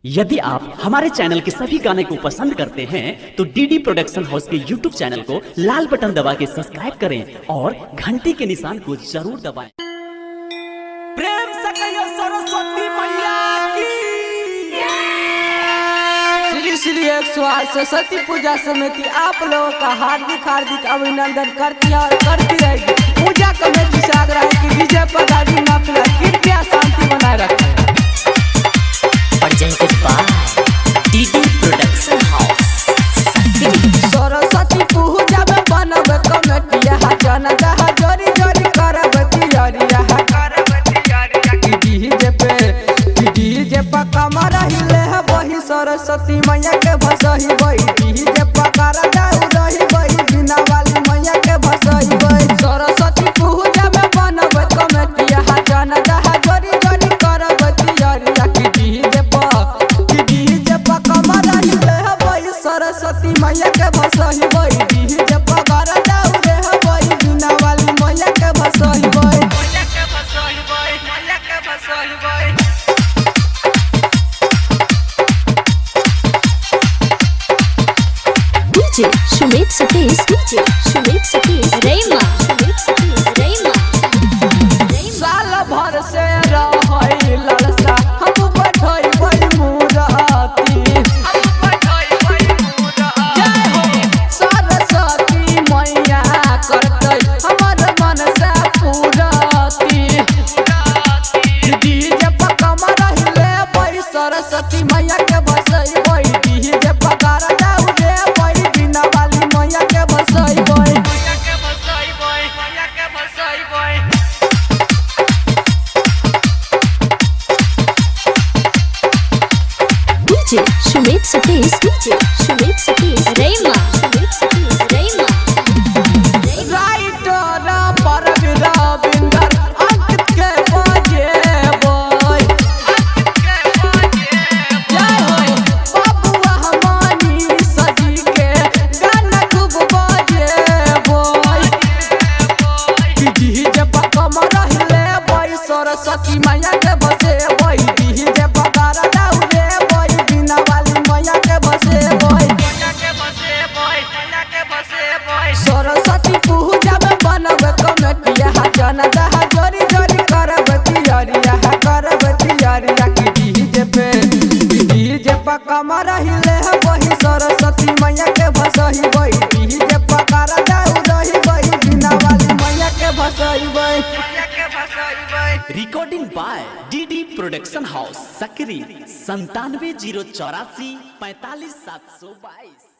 यदि आप हमारे चैनल के सभी गाने को पसंद करते हैं तो डीडी प्रोडक्शन हाउस के यूट्यूब चैनल को लाल बटन दबा के सब्सक्राइब करें और घंटी के निशान को जरूर दबाएं। प्रेम से कहियो सरस्वती मैया की। श्री श्री 108 सरस्वती पूजा समिति आप लोगों का हार्दिक हार्दिक अभिनंदन करती है और करती रहेगी। पूजा कमेटी से आग्रह है कि विजय पदारी न फैलाए, कृपया शांति बनाए रखें। Presented by DD Production House. Saraswati Puja में बनब कमेटिया, जन जहा जोरी जोरी करब तियरिया। डीजे पे डीजे पर कमर हिले है वही सरस्वती मैया के भसही बही। डीजे पर कर जाऊ रही बही बिना वाली मैया के भसही बही। सरस्वती पूजा में बनब कमेटिया, जन जहा जोरी जोरी करब तियरिया। डीजे पर कमर हिले है वही सरस्वती मैया के भसही बही। डीजे पर कर जाऊ रे है वही बिना वाली मैया के भसही बही। DJ Sumit Satish, DJ Sumit Satish, Rayma, Sumit Satish, Rayma. साल भर से रहई ललसा हम बैठई मूरती। जय हो सरस्वती मैया करतई हमर मन से पूरती। डीजे पर कमर हिले बई सरस्वती मैया के बसई बई। डीजे पर कर जाऊ रे बई बिना वाली मैया के बसई बई। DJ Sumit Satish, DJ Sumit Satish, Rayma, Sumit Satish, Rayma. Writer पर रविंदर अंकित के बजेबै। जय हो बबुआ हमानी सजी के गाना खूब बजेबै। डीजे पर कमर हिले बई सरस्वती मैया के बसेबै। डीजे पर कर जाऊ रे बई बिना वाली मैया के बसेबै। सरस्वती पूजा में बनब कमेटिया, जन जहा जोरी जोरी करब तियरिया, करब तियरिया। की डीजे पर कमर हिले है वही सरस्वती मैया के भसही बई। डीजे पर कर जाऊ रही बई बिना वाली मैया के भसही बई। Recording by DD production house Sakri 97 084 45 722।